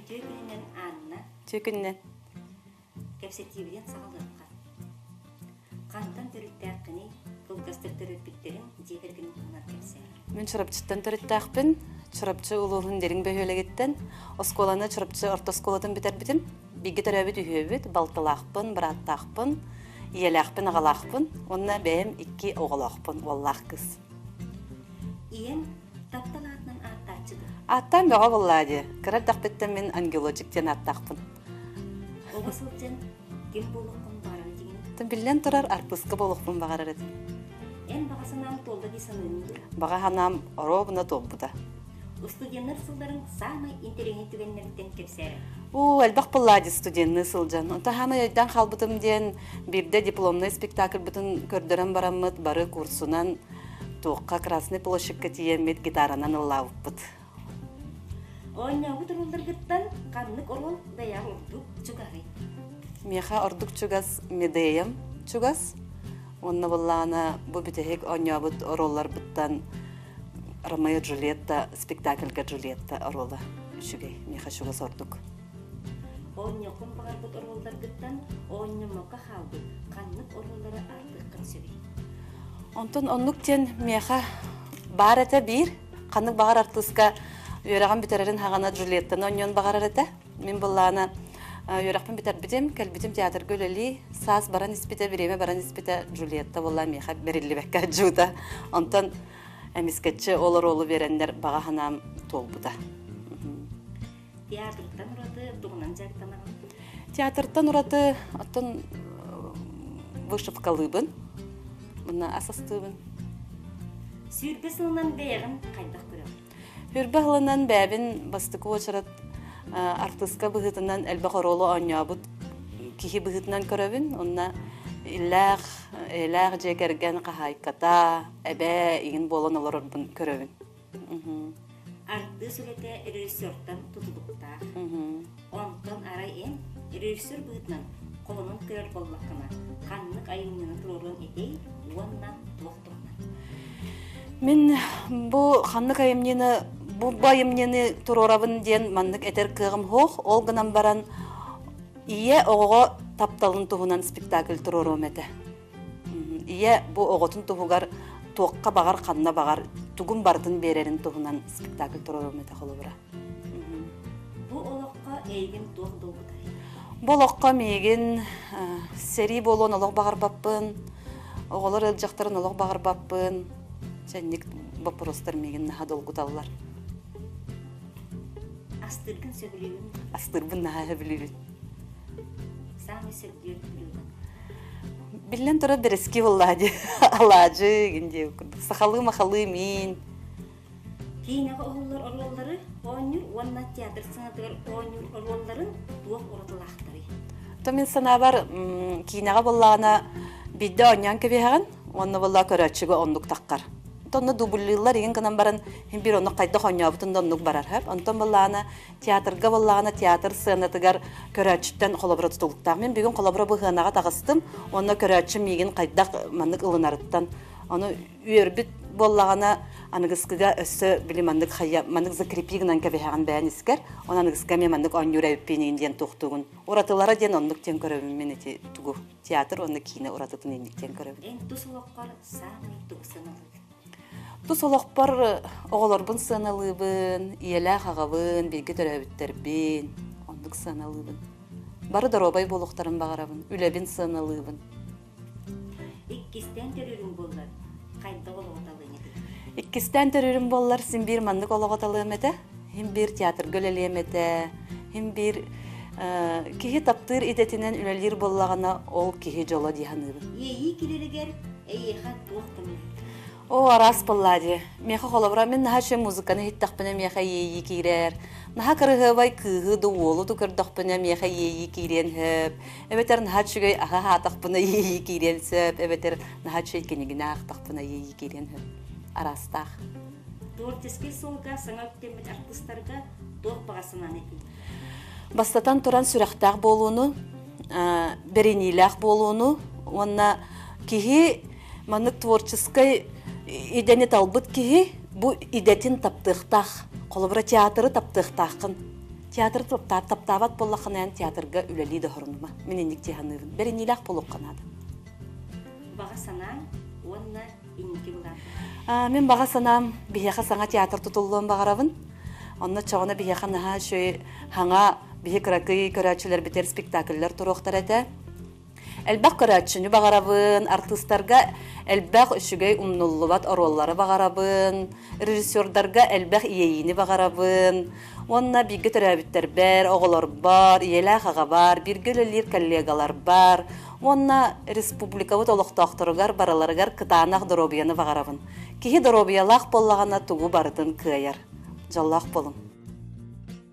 Үтүө күнүнэн Анна. Үтүө күнүнэн. Кэпсэтиибитин саҕалыахха. Хантан төрүттээххиний, кылгастык төрөппүттэриҥ дьиэ кэргэниҥ туһунан кэпсээ. Мин Чурапчыттан төрүттээхпин. Чурапчы улууһун Дириҥ бөһүөлэгиттэн. Оскуоланы Чурапчы орто оскуолатын бүтэрбитим. Бииргэ төрөөбүт үһүөбүт, балтылаахпын, бырааттаахпын, ийэлээхпин, аҕалаахпын уонна бэйэм икки оҕолоохпун, уоллаах кыыс. Ийэҥ таптал аатынан ааттааччы дуо? Ааттаан бөҕө буоллаа дии. Кыра эрдэхпиттэн мин ангелочек диэн ааттаахпын. Оҕо сылдьан ким буолуоххун баҕарар этигин? Биллэн турар, артыыска буолуохпун баҕарар этим. Эн баҕа санааҥ туолла дии саныыгын дуо? Баҕа санаам оруобуна туолбута. Студеннар сылларын саамай интэриэһинэй түгэннэриттэн кэпсээрэ. Уу, элбэх буоллаа дии студенныы сылдьан. Онтон хаамай өйдөөн хаалбытым диэн биирдэ дипломнай спектакльбытын көрдөрөн бараммыт бары курсунан туохха Красный площадька тиийэммит гитаранан ыллаабыппыт. Оонньообут оруолларгыттан ханнык оруол бэйэҕэ ордук чугаһый? Миэхэ ордук чугас Медеям чугас. Уонна буоллаҕына бу бүтэһик оонньообут оруолларбыттан Ромео Джульетта спектакльга Джульетта оруола үчүгэй, миэхэ чугас ордук. Оонньуоххун баҕарбыт оруолларгыттан оонньоммокко хаалбыт ханнык оруоллары ааттыаххын сөбүй? Онтон оннук диэн миэхэ баар этэ биир. Ханнык баҕар артыыска үөрэҕин бүтэрэрин хаҕана Джульеттаны оонньуон баҕарар этэ. Мин былаана үөрэхпин бүтэрбитим, кэлбитим театрга үлэлии, саас баран испитэ, бириэмэ баран испитэ, Джульетта буолла миэхэ бэриллибэккэ дьуута. Онтон эмискэччи ол оруолу биэрэннэр баҕа санаам туолбута. Театртан ураты тугунан дьарыктанаҕын? Театртан ураты оттон вышивкалыыбын, мына ас астыыбын. 20 сылынан бэйэҕин хайдах көрөҕүн? 20 сылынан бэйэбин бастакы уочарат артыыска быһыытынан элбэх оруолу оонньообут киһи быһыытынан көрөбүн. Онно иллээх, эйэлээх дьиэ кэргэн хаһаайката, эбээ игин буолан олорорбун көрөбүн. Артыыс үлэтэ режиссертан тутулуктаах. Онтон арай эн режиссер быһыытынан холонон көрөр буоллаххына, ханнык айымньыны туруоруон этэй уонна туох туһунан? Мин бу ханнык айымньыны бу айымньыны туруорабын диэн маннык этэр кыаҕым суох. Ол гынан баран ийэ оҕоҕо тапталын туһунан спектакль туруоруом этэ. Ийэ бу оҕотун туһугар туохха баҕар, ханна баҕар тугун барытын биэрэрин туһунан спектакль туруоруом этэ холобура. Бу олоххо эйигин туох долгутар? Бу олоххо миигин сэрии буолуон олох баҕарбаппын, оҕолор ыалдьахтарын олох баҕарбаппын. Сэнник боппуруостар миигин наһаа долгуталлар. Астыыргын сөбүлүүгүн? Астыырбын наһаа сөбүлүүбүн. Саамай сөбүлүүр блюдо? Биллэн турар бэрэски буоллаа дии. Алаадьы игин дии курдук. Сахалыы-махалыы миин. Киинэҕэ уһуллар оруоллары оонньуур уонна театр сценатыгар оонньуур оруолларын туох уратылаахтарый? То мин санаабар киинэҕэ буоллаҕына биирдэ оонньоон кэбиһэҕин уонна буоллаа көрөөччүгэ оннук таххар. Онно дубльлыыллар игин гынан баран син биир оннук хайдах оонньообутун да оннук барар хөп. Онтон буоллаҕына театрга буоллаҕына театр сценатыгар көрөөччүттэн холобура тутулуктаах. Мин бүгүн холобура бу сыанаҕа таҕыстым уонна көрөөччү миигин хайдах маннык ылынарыттан ону үөрбүт буоллаҕына аныгыскыга өссө били маннык хайа маннык закрепи гынан кэбиһэҕин бэйэн искэр он аныгыска эмиэ маннык оонньуур эбиппин диэн туохтуугун уратылара диэн оннук диэн көрөбүн мин ити тугу театр уонна киинэ уратытын инник диэн көрөбүн Эн тус олоххор саамай тугу сыаналыыгын? Тус олохпор оҕолорбун сыаналыыбын, ийэлээх аҕабын, бииргэ төрөөбүттэрбин оннук сыаналыыбын. Бары доруобай буолуохтарын баҕарабын, үлэбин сыаналыыбын. Иккистээн төрүүрүҥ буоллар, хайдах олоҕу талыаҥ этэй? Иккистээн төрүүрүм буоллар, син биир маннык олоҕу талыам этэ. Син биир театрга үлэлиэм этэ. Син биир киһи таптыыр идэтинэн үлэлиир буоллаҕына, ол киһи дьоло дии саныыбын. Иэйии килэригэр эйиэхэ туох көмөлөһөр? Оо, араас буоллаа дии. Миэхэ холобура, мин наһаа үчүгэй музыканы иһиттэхпинэ миэхэ иэйии киирэр. Наһаа кырыһыабай кыыһы да уолу да көрдөхпүнэ миэхэ иэйии киириэн сөп. Эбэтэр наһаа үчүгэй аһы аһаатахпына иэйии киириэн сөп. Эбэтэр наһаа үчүгэй кинигини аахтахпына иэйии киириэн сөп. Араастаах. Творческий суолга саҥа үктэммит артыыстарга туох баҕа санааны этий? Бастатан туран сүрэхтээх буолууну, бэриниилээх буолууну уонна киһи маннык творческай идэни талбыт киһи бу идэтин таптыахтаах. Холобура театры таптыахтааххын. Театр таптаабат буоллаххына эн театрга үлэлии да оһорунума. Мин инник дии саныыбын. Бэриниилээх буолуохха наада. Баҕа санааҥ уонна инники былаан. Мин баҕа санаам биһиэхэ саҥа театр тутуллуон баҕарабын. Онно чоҕуна биһиэхэ наһаа үчүгэй хаҥа биһи кыракый көрөөччүлэрбитигэр спектакльлар туруохтар этэ. Элбэх көрөөччүнү баҕарабын, артыыстарга элбэх үчүгэй умнуллубат оруоллары баҕарабын, режиссердарга элбэх иэйиини баҕарабын уонна бииргэ төрөөбүттэрбэр, оҕолорбор, ийэлээх аҕабар, бииргэ үлэлиир коллегаларбар уонна республикабыт олохтоохторугар барыларыгар кытаанах доруобуйаны баҕарабын. Киһи доруобуйалаах буоллаҕына тугу барытын кыайар. Дьоллоох буолуҥ.